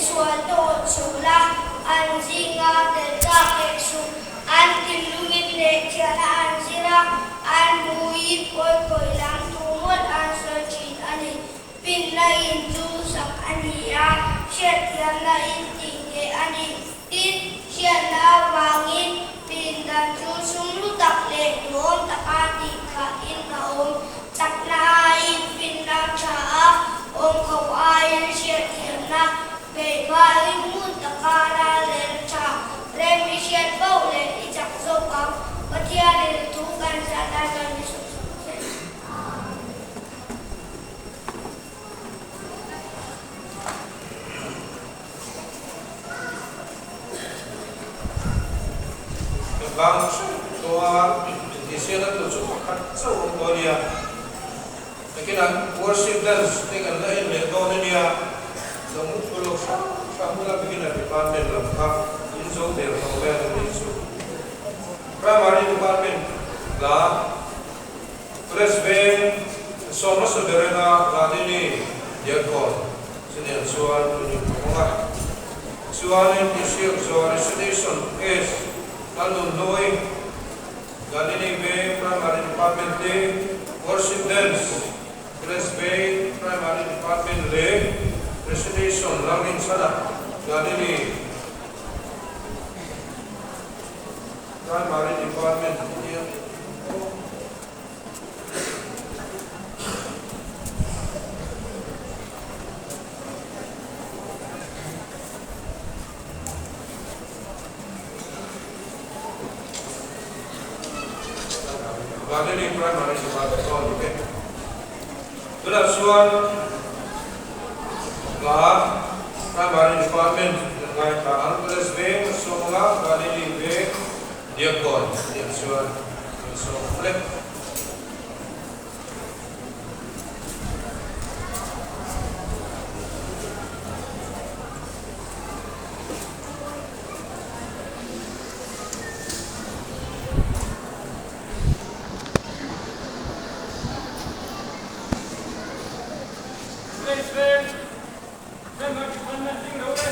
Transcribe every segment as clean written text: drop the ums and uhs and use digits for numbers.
Misualte awt suh la, an zinga tel chak hek suh. An thinlungin lehkhiahna an zir a, an hmuiin pawi khawih lam thu mawlh an sawi thin a ni. Finna in chu sak a ni a, hriatthiamna in tih ngheh a ni. Tin, hriatna avangin pindan chu sum hlu tak leh duhawm taka tih khahin a awm. Chakna aiin finna tha a, awmkhawp aiin hriatthiamna beih hmain ngun taka ralrel tha rem i hriat poh leh i chak zawk ang. Pathianin thu kan zat a kan ni sawk sawk che. Bang hreuh chuan intihsiakna tur chu pakhat chauh awm tawh a nia. Nakinah worship dance te kan la en leh dawn a nia. Zo mu thu lo hrang hrang bula beginner department lam kha in zo der tawh vel a nih chu. Primary department la College veng sawm hmasa ber anga Ladini Diakkawn chuniah chuan hun in ka hmang a. Chuanin Tihriak Zawh Recitation S Lalnunhlui, Ladini Veng Primary Department te, Worship Dance College Veng Primary Department leh Recitation Lalrinchhana Ladini Primary Department a nia. Galilee Primary Department aw ni e. Tunah chuan hla Primary Department kan ngaithla ang. College veng a sawm anga Galilee veng Diakkawn tih chuan kan sawm ang le. College veng Primary Department ding lo le.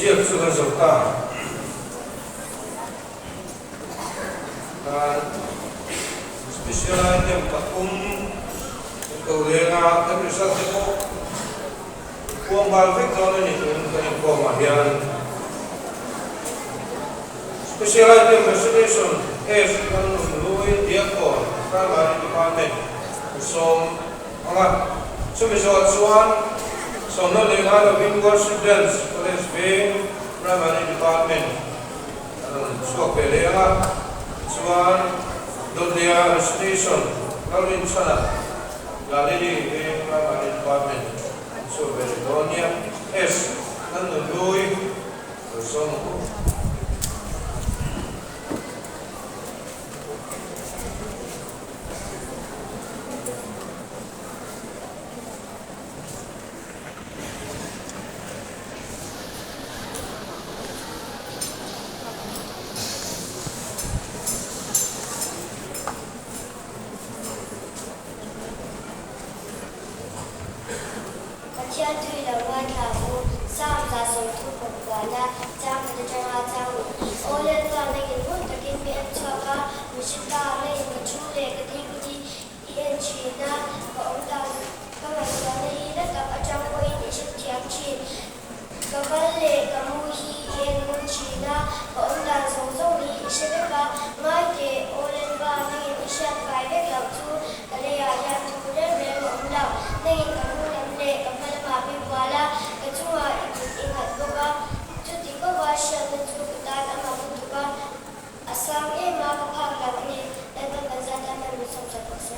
Inziak chu kan zo ta. Kan special item pathum kan ko leng a, kan result te pawh puang nghal vek dawn a ni tun kan inkhawm ah hian. Special item recitation S kan Nunhlui Diakkawn Primary Department sawm ang a, chumi zawh chuan sawmna leh ngai lovin Worship Dance College Veng Primary Department a rawn chhuak ve leh ang a, tichuan Dawtleia Recitation Lalrinchhana Laleli Veng Primary Department an chhuak ve leh dawn nia. S. Lalnunhlui Lo sawm ang u. Pathian tui lo ngaithla u, Sam 130 kuana chang khat atanga chang nih. Aw Lalpa, nangin ngun takin mi en chhuak a, mihring ta nangin ka thu leh ka ding hi i en thin a, ka awm dan ka ngaihtuahna hi la tak atang pawhin i hrethiam thin. Ka kal leh ka mu hi i en ngun thin a, ka awm dan zawng zawng hi i hre vek a, ngai teh, aw Lalpa, nangin i hriat fai vek loh chu ka leiah hian thu reng reng a awm lo. Nangin ka hnung lam leh ka hma lamah mi bual a, ka chungah i kut i nghat bawk a, chuti kova hriatna chu ka tan a mak lutuk a, a sang em a, ka phak lo a ni. Lalpan kan zat tan hian min sawmsak bawk se.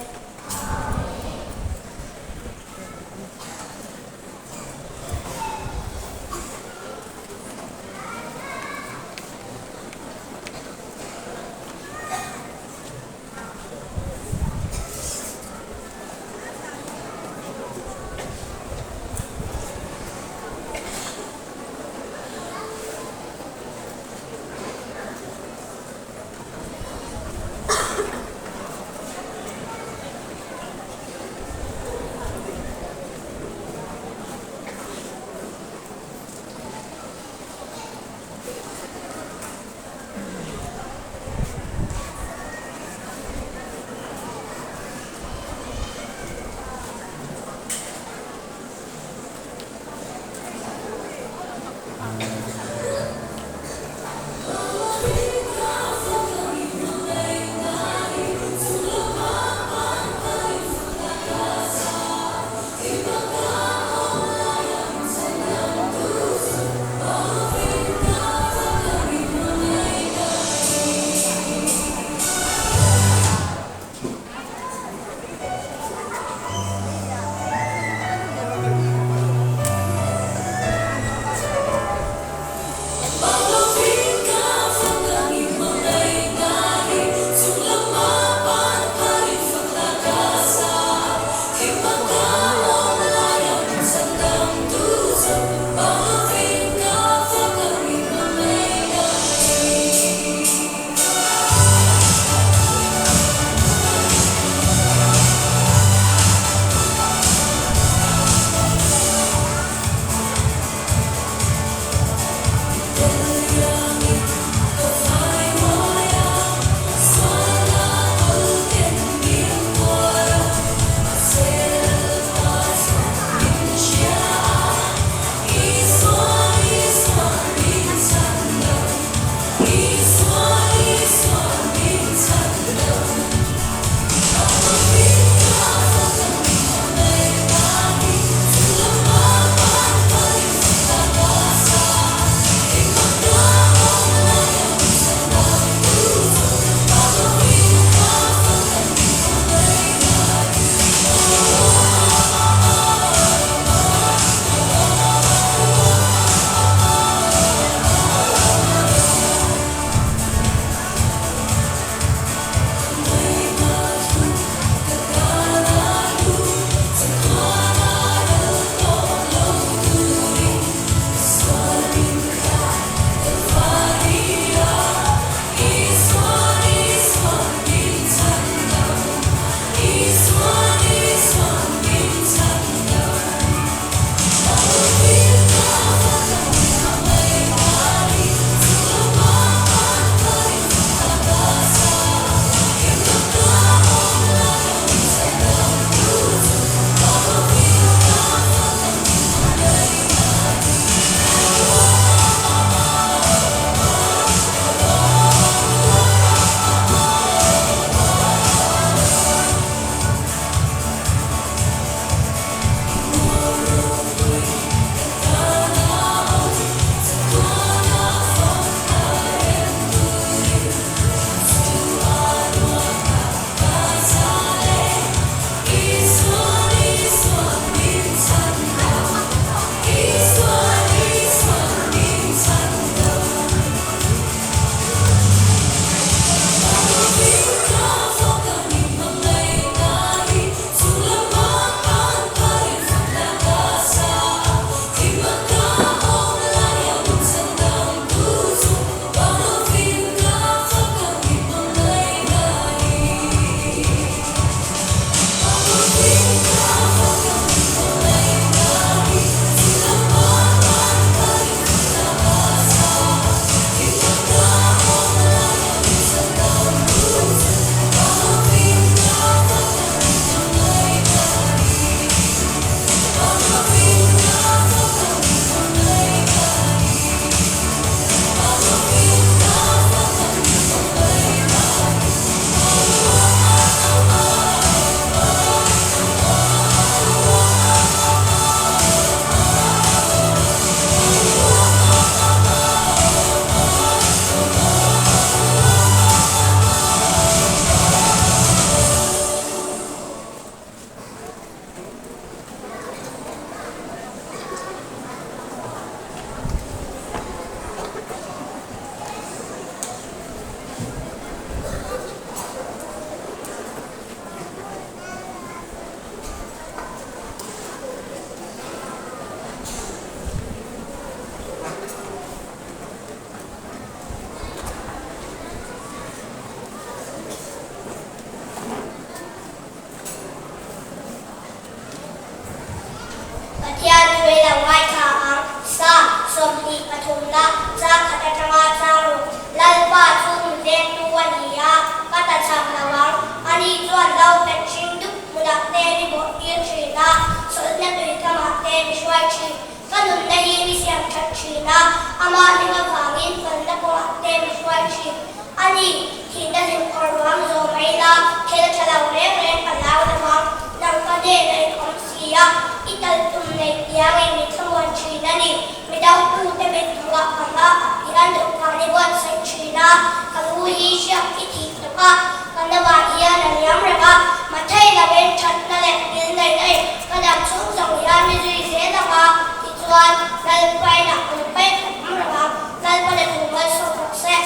pathumna chang khat atanga chang ruk. Lalpa chu mi vengtu a ni a, ka ta cham lo ang. Ani chuan lo pet hring dup hmunah te mi bawh tir thin a, chawlhna tui kamah te mi hruai thin. Ka nunna hi mi siam that thin a, amah hlim avangin felna kawngah te mi hruai thin. A ni, thihna hlim kawr ruang zawh mai la, thil tha lo reng reng ka hlau lo ang. Nang ka hnenah in awm si a, i tal tum nei tiangin min thlamuan thin a ni. Mi dangtute mit hmuhah ka hma ah hian dawhkan i buatsaih thin a, ka lu hi hriak i tih tawp a, ka nauah hian a liam reng a, mathei loin thatna leh thil neihna in ka dam chhung zawng hian mi zui zel ang a, tichuan Lalpainah kan paih khat awm reng ang, Lalpa leh thu malsawm rawh se.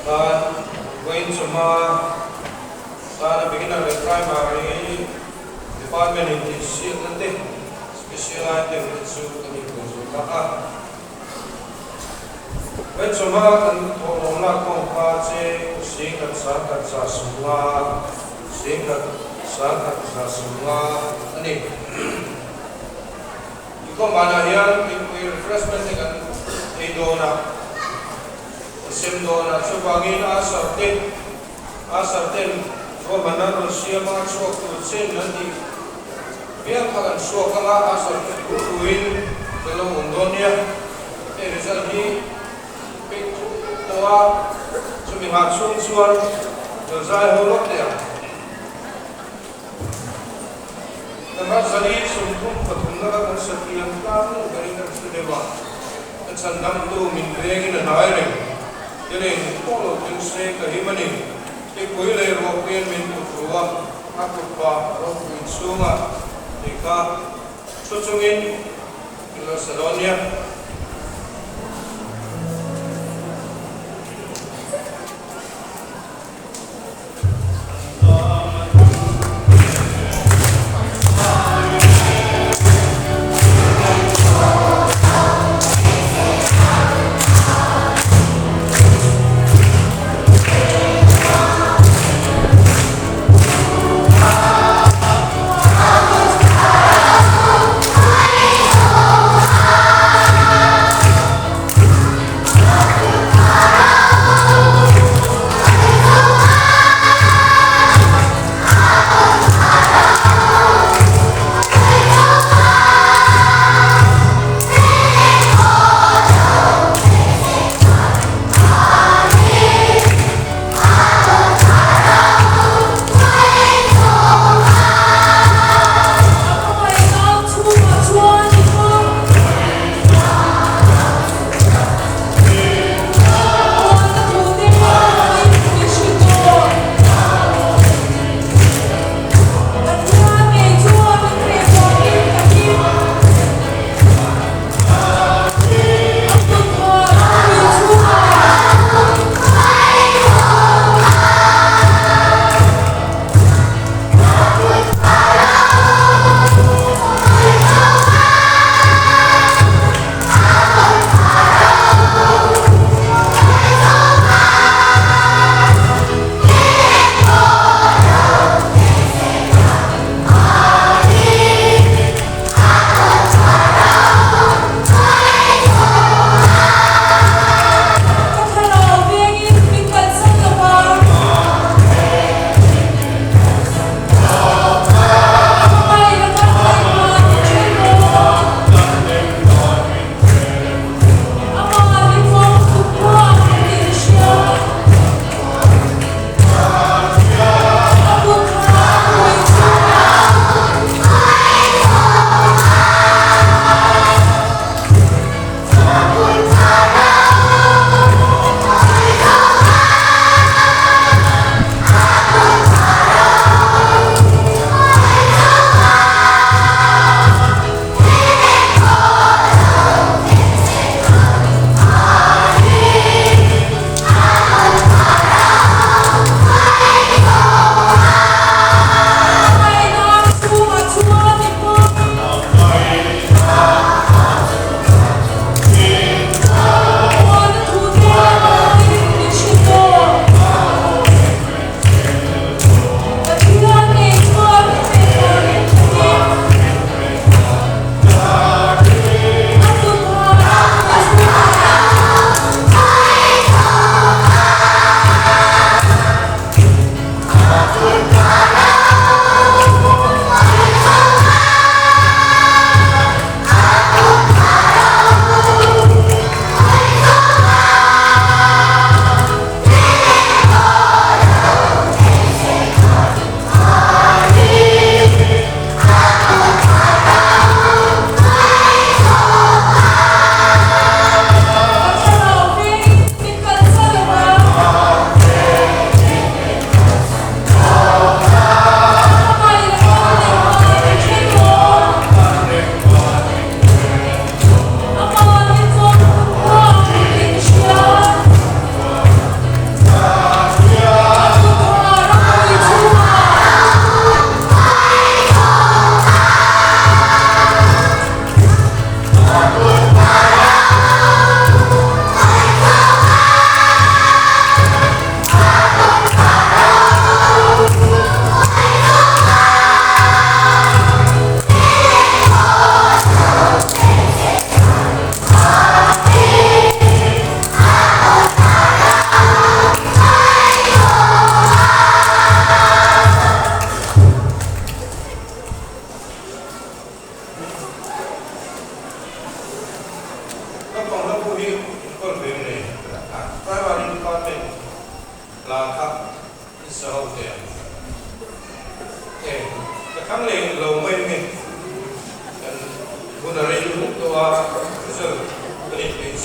Tan vawiin chawhma tana beginner leh primary department in tihsiakna te special item te chu kan inbuai zo ta a. Vawiin chawhma kan thawhlawm lak kawng kha che singkhat sangkhat za sawmnga singkhat sangkhat za sawmnga a ni. Inkhawm banah hian mipui refreshment te kan ei dawn a, kan sem dawn a, chuvangin Asar te Asar ten ruahmanna an rawn siam a, a chhuak tur chen an tih piang kha kan chhuak ang a, Asar te thu thuin kan lo awm dawn nia. Hei result hi peih thut tawh a, chumi nghah chhung chuan lo zai ho lawk teh ang. Number 433 laka kan satliam tlang berin kan hre deuh a, ka chhandamtu min vengin a hnai reng. Tileng pawh lo thleng se ka him a ni. Ipui leh ruahpuiin min put ru a, a kut pah ropui chhungah tih kha thu chungin min lo sa dawn nia.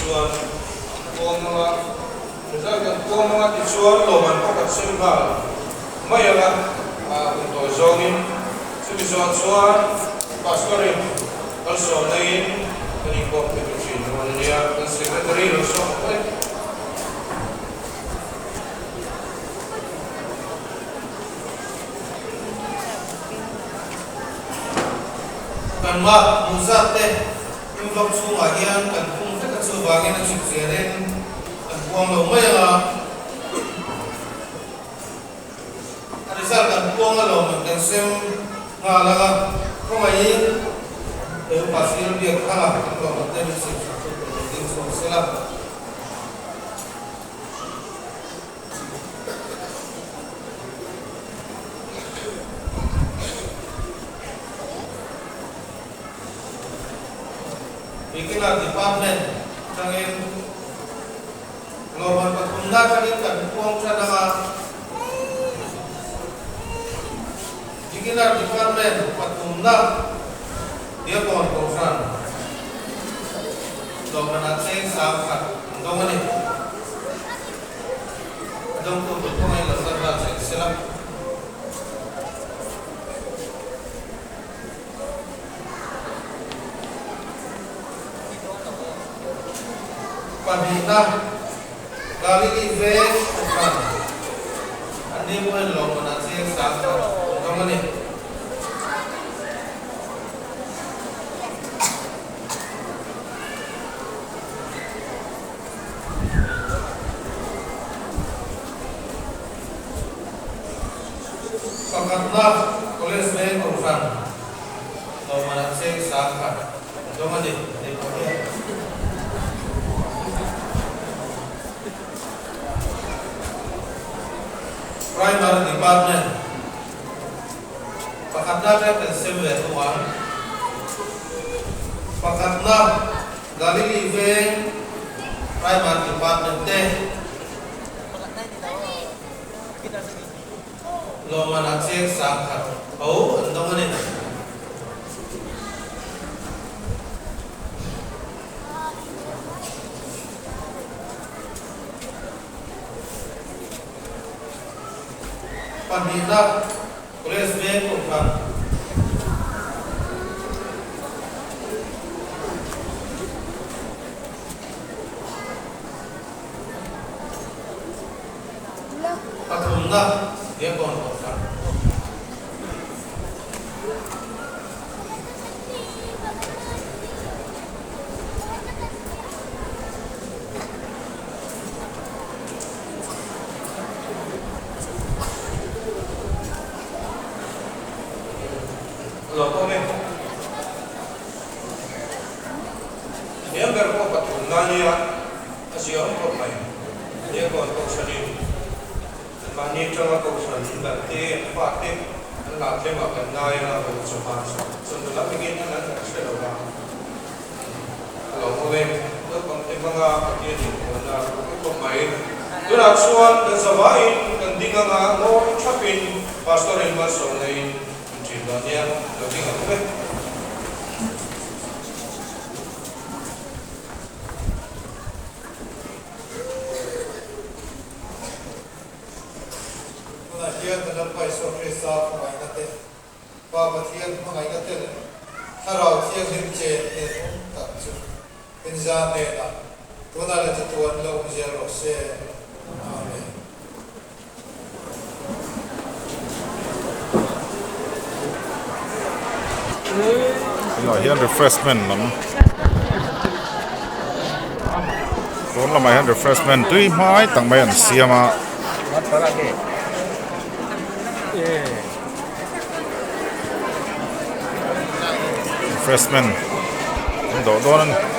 chuan puang anga result kan puang anga tichuan lawmman pawh kan sem nghal mai anga hun tawi zawngin chumi zawh chuan Pastor in kalsawmna in kan inkhawm thei ta thin dawn a nia, kan Secretary lo sawm ang e. Kan mah hmuh zat te envelope chhungah hian kan phung vek a chuvangin a chhip ziarin kan puang lo mai ang a. A result kan puang alawm an kan sem nghal ang a, khawngaihin he upa sir biak thang a kan lawm ang te min sem sak chu tur lo ding chhuak sela. Beginner Department atangin lawmman pathumna atangin kan puang tan ang a. Beginner Department pathumna Diakon Kohhran lawmmanah cheng 10,000 an dawng a ni. A dawngtu tur kawngin lo kal nghal cheng sela. Pahnihna, Galili veng Kohhran an ni pawhin lawmman ah cheng 10,000 an dawng a ni. Pakhatna, College veng Kohhran lawmman ah cheng 10,000 an dawng a ni tih pawh hi Primary Department pakhatna atanga kan sem ve thung ang. Pakhatna, Galili veng Primary Department te lawmman ah cheng 10,000 tho an dawng a ni. Pahnihna College veng Kohhran. Pathumna Diakon Kohhran. Lo pawm e. Hniam ber pawh pathumna nia a ziah awm khawp mai. Diakon Kohhranin an mahni atanga Kohhran in dal te, an fa te an lah tlemah kan ngai a, rawn chawhma chawhnu lam engin an an hre lo va. A lo haw e, naupang te hmanga Pathian inpawlna a ru khawp mai. Tunah chuan kan zavaiin kan ding anga ngawi thapin Pastor in malsawmna in min ṭin dawn nia, lo ding ang ve. Tunah hian kan Lalpa Isua Krista khawngaihna te, Pa Pathian hmangaihna te leh Thlarau Thianghlim chen hnen awm tak chu inza hnenah tunah leh chatuan la awm zel rawh se. Amen. Tunah hian refreshment lam tun lamah hian refreshment tui hmai tak mai an siam a. Refreshment an dawh dawn a ni.